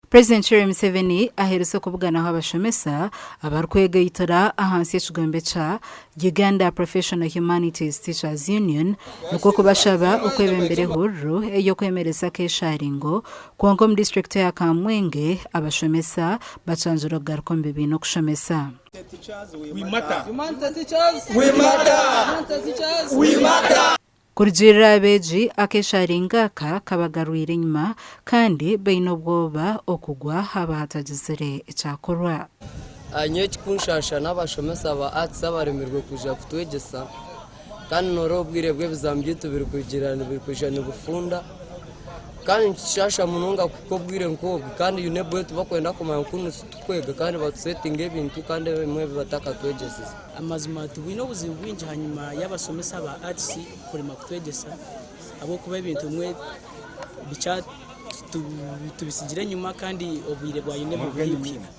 Purezidenti Yoweri Museveni aheerize okubuganaho abashomesa abarikwegaitira ahansi y'ekigombe kya Uganda Professional Humanities Teachers Union nikwo kubashaba okwebembera ehururu ey'okwemereza akesharingo kwonka omu disiturikiti eya Kamwenge abashomesa bakyangire okugaruka omu bibiina okushomesa. Kurugiirira aha beegi, akesharingo aka kabagarwire enyima kandi baine obwoba okugwa haaba hatagizire ekyakorwa. Nyowe ekikunshasha n'abashomesa ba arts abaremirwe kwija kutwegyesa kandi noreeba obwire bw'ebizamu byaitu birikwija nibufunda kandi nikitushasha munonga kuhika obwire nk'obwo kandi UNEB tibakwenda kumanya ngu kunu titukwega kandi batusetinga ebintu kandi ebimwe ebi batakatwegyesize. Amazima tubwine obuzibu bwingi ahanyima y'abashomesa ba Arts kurema kutwegyesa ahabw'okuba ebintu ebimwe tubitsigire enyima kandi obwire bwa UNEB buri haihi kuhika.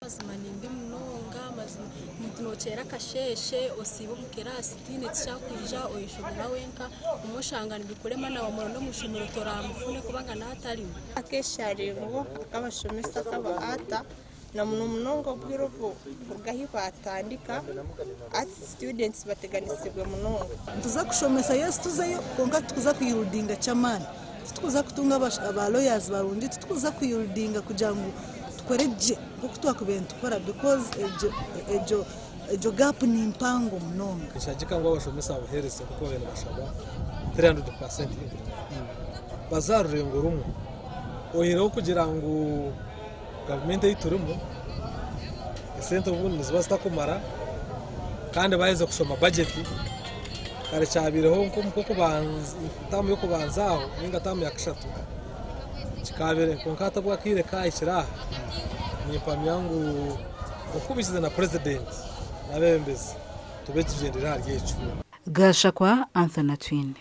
Amazima nimbi munonga amazima omuntu nokyera akasheeshe osiiba omu kiraasi tihaine tikyakwija oyeshomera wenka obumwe oshanga nibikurema na wamuronda omu ishomero toramufune kubanga naaba atarimu. Akesharingo akabashomesa akaba ata na muno munonga obwire obu kuruga ahu batandika arts students bateganisibwe munonga. Nituza kushomesa yes tuzeyo kwonka titukuza kuyieldinga ky'amaani, titukuza kutunga aba lawyers barungi, titukuza kuyieldinga kugira ngu tukore gye nk'oku twakubaire nitukora because egyo egyo gap ni mpango munonga. Nishagika ngu abashomesa babaheereze nk'oku babaire nibashaba 300% increment baze aha rurengo rumwe oyihireho kugira ngu Gavumenti ei turimu esente obundi niziba zitakumara kandi baaheza kushoma bajeti kare kyabaireho nk'okubanza taamu y'okubanza aho ninga taamu ya kashatu kikabaire kwonka hati obu akaire kaahikire aha nimpamya ngu okubisize na purezidenti n'abeebembezi tube tugyendere ahari ekyo. Gashakwa Anthony Atwine.